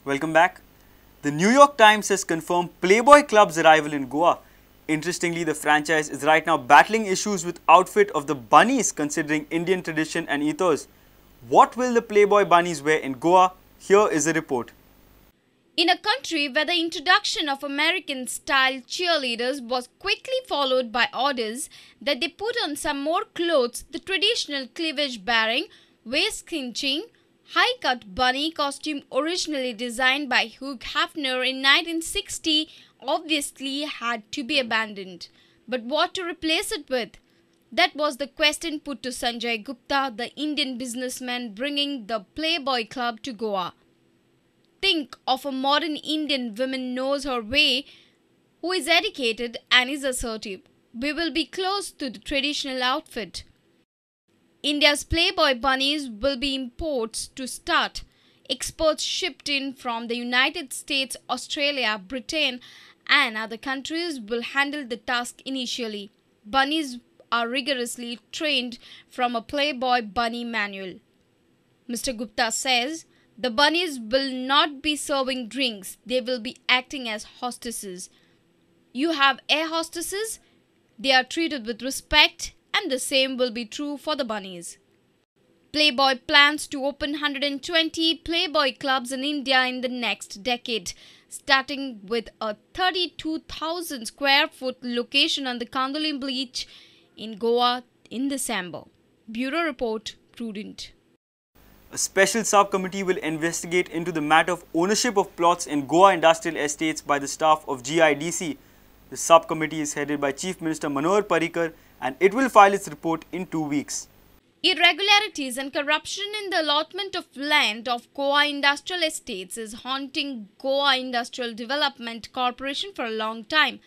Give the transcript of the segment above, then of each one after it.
Welcome back. The New York Times has confirmed Playboy Club's arrival in Goa. Interestingly, the franchise is right now battling issues with outfit of the bunnies considering Indian tradition and ethos. What will the Playboy bunnies wear in Goa? Here is a report. In a country where the introduction of American-style cheerleaders was quickly followed by orders that they put on some more clothes, the traditional cleavage-bearing, waist-cinching, high-cut bunny costume originally designed by Hugh Hefner in 1960 obviously had to be abandoned. But what to replace it with? That was the question put to Sanjay Gupta, the Indian businessman bringing the Playboy Club to Goa. Think of a modern Indian woman knows her way, who is educated and is assertive. We will be close to the traditional outfit. India's Playboy bunnies will be imports to start. Exports shipped in from the United States, Australia, Britain and other countries will handle the task initially. Bunnies are rigorously trained from a Playboy bunny manual. Mr. Gupta says the bunnies will not be serving drinks, they will be acting as hostesses. You have air hostesses, they are treated with respect, and the same will be true for the bunnies. Playboy plans to open 120 Playboy clubs in India in the next decade, starting with a 32,000 square foot location on the Candolim Beach in Goa in December. Bureau Report, Prudent. A special subcommittee will investigate into the matter of ownership of plots in Goa industrial estates by the staff of GIDC. The subcommittee is headed by Chief Minister Manohar Parrikar and it will file its report in 2 weeks. Irregularities and corruption in the allotment of land of Goa industrial estates is haunting Goa Industrial Development Corporation for a long time.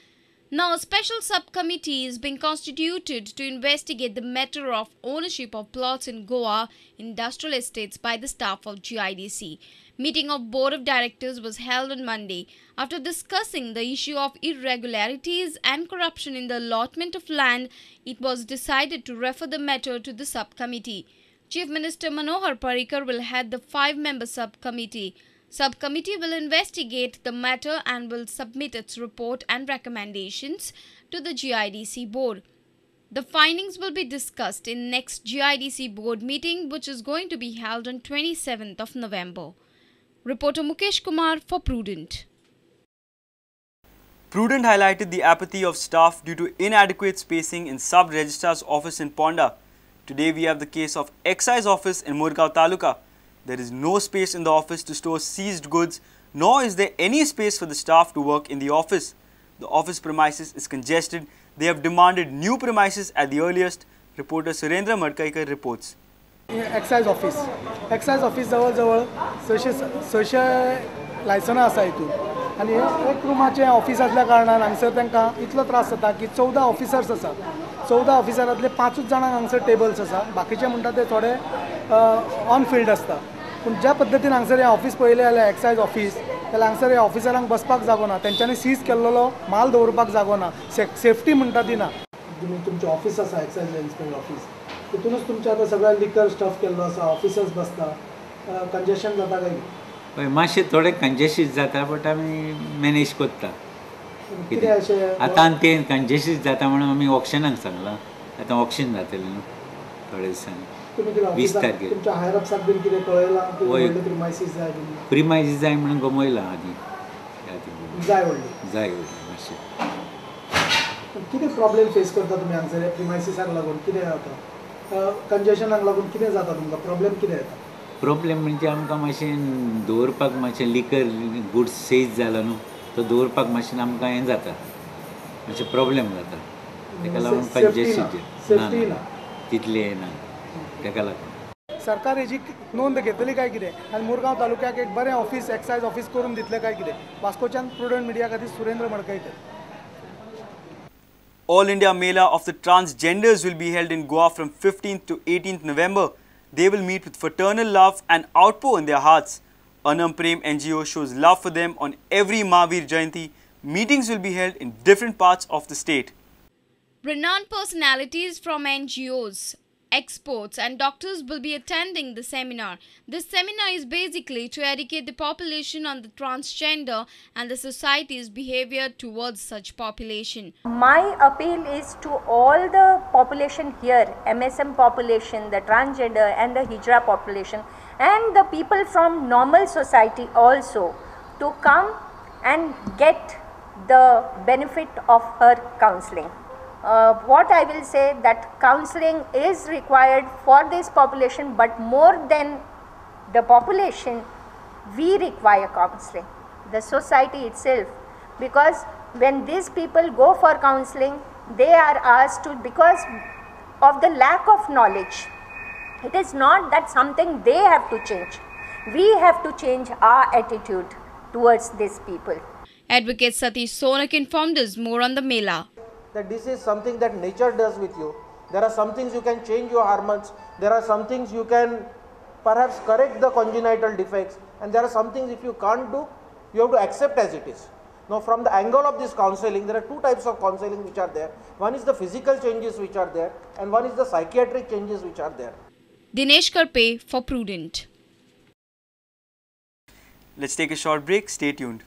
Now a special subcommittee is being constituted to investigate the matter of ownership of plots in Goa industrial estates by the staff of GIDC. Meeting of Board of Directors was held on Monday. After discussing the issue of irregularities and corruption in the allotment of land, it was decided to refer the matter to the subcommittee. Chief Minister Manohar Parrikar will head the 5-member subcommittee. Subcommittee will investigate the matter and will submit its report and recommendations to the GIDC board. The findings will be discussed in next GIDC board meeting, which is going to be held on 27th of November. Reporter Mukesh Kumar for Prudent. Prudent highlighted the apathy of staff due to inadequate spacing in sub-registrar's office in Ponda. Today we have the case of Excise office in Murgaon Taluka. There is no space in the office to store seized goods, nor is there any space for the staff to work in the office. The office premises is congested. They have demanded new premises at the earliest. Reporter Surendra Madkaikar reports. Excise office. Excise office जवळ जवळ 600 लायसनां आसा हितून आनी एक रुमाचें office आसल्या कारणान हांगसर तांकां इतलो त्रास जाता की 14 ऑफिसर्स आसात. 14 ऑफिसरांतले 5 जाणांक हांगसर टेबल्स आसा, बाकीचे म्हणटा ते थोडे ऑन फिल्ड आसता. पूण ज्या पद्दतीन हांगसर हें ऑफिस पळयलें जाल्यार एक्सायज ऑफिस, जाल्यार हांगसर ह्या ऑफिसरांक बसपाक जागो ना, तेंच्यांनी सीज केल्लो माल दवरपाक जागो ना, सेफ्टी म्हणटा ती ना. तुमचें ऑफिस आसा एक्सायज इन्स्पेक्टर ऑफिस, तितूनच तुमचें आतां सगळें लिकर स्टफ केल्लो आसा, ऑफिसर्स बसता, कंजेशन जाता काय? हय, मातशें थोडें कंजेशीत जाता, बट आमी मॅनेज करता. कितें अशें आतां तें कंजेशीत जाता म्हणून आमी ऑक्शनाक सांगलां, आतां ऑक्शन जातलें न्हू थोड्या दिसांनी. 20 तारखेर तुमच्या हायर अप्साक बीन कितें कळयलां? हय, प्रिमायसीस जाय, प्रिमायसीस जाय म्हणून गमयलां आदीं. जाय व्हडली, जाय व्हडली मातशें. कितें प्रॉब्लेम फेस करता तुमी हांगसर प्रिमायसिसाक लागून? कितें जाता कंजेशनाक लागून? कितें जाता तुमकां प्रॉब्लेम? कितें येता प्रॉब्लेम? म्हणजे आमकां मातशें दवरपाक मातशें लिकर गुड्स सेज जाला न्हू, तो दवरपाक मातशें आमकां हें जाता, मातशें प्रॉब्लेम जाता. तेका लागून कंजेशन ना तितलें हें ना, तेका लागून. सरकार हेजी नोंद घेतली काय कितें आनी मुरगांव तालुक्याक एक बरें ऑफिस एक्सायज ऑफिस करून दितलें काय कितें? वास्कोच्यान प्रुडंट मिडिया खातीर Surendra Madkaikar. All India Mela of the Transgenders will be held in Goa from 15th to 18th November. They will meet with fraternal love and outpour in their hearts. Anam Prem NGO shows love for them on every Mahavir Jayanti. Meetings will be held in different parts of the state. Renowned personalities from NGOs, Experts and doctors will be attending the seminar. This seminar is basically to educate the population on the transgender and the society's behavior towards such population. My appeal is to all the population here, MSM population, the transgender and the Hijra population, and the people from normal society also, to come and get the benefit of her counseling. What I will say that counseling is required for this population, but more than the population, we require counseling, the society itself, because when these people go for counseling, they are asked to, because of the lack of knowledge. It is not that something they have to change. We have to change our attitude towards these people. Advocate Satish Sonak informed us more on the Mela. That this is something that nature does with you. There are some things you can change your hormones, there are some things you can perhaps correct the congenital defects, and there are some things if you can't do, you have to accept as it is. Now from the angle of this counseling, there are two types of counseling which are there. One is the physical changes which are there, and one is the psychiatric changes which are there. Dinesh Karpe for Prudent. Let's take a short break. Stay tuned.